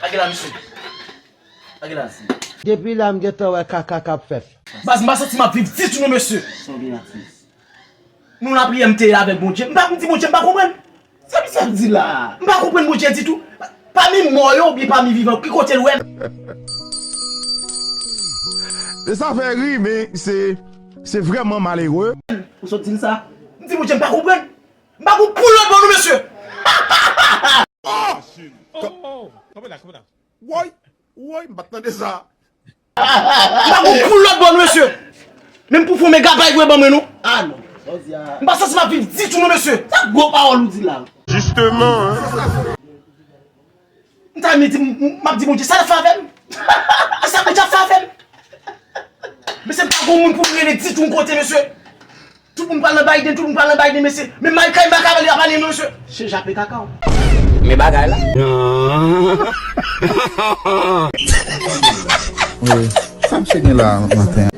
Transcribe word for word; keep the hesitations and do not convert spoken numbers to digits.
Lage la, mesye. Lage la, mesye. Depi la, m gentan wè kaka k ap fèt. Baz, m pa santi m ap viv ditou non, mesye. Sa w gen, atis? Nou lapriyè m te ye avèk Bondye. M pa, m di Bondye, m pa konprann. Sa misye ap di la? M pa konprann Bondye ditou. Pami mò yo oubyen pami vivan, ki kote l wè m? E sa fè ri, men se, se vrèman malere. Ou sot di m sa? M di Bondye, m pa konprann. M pa gon poul lòt bò non, mesye. Oh! Oh, oh, oh. Kanpe la, kanpe la. Woy! Woy, m pa t tande sa. M pa gon poul lòt bò non, mesye. Menm pou fon mega bay vre ban mwen non. Ah non. Sa w di a. M pa santi m ap viv ditou non, mesye. Sa gwo pawòl ou di la? Jisteman, M ta renmen di, m ap di Bondye, sa l ap fè avè m? E sa Bondye ap fè avè m? Mesye, m pa gon moun pou m rele ditou yon kote, mesye. Tout moun pral nan Biden, tout moun pral nan Biden, mesye. Men Mike Kay m pa ka rele ap ale non, mesye. Chen jape kaka w. Men bagay la. Sa misye gen la maten an?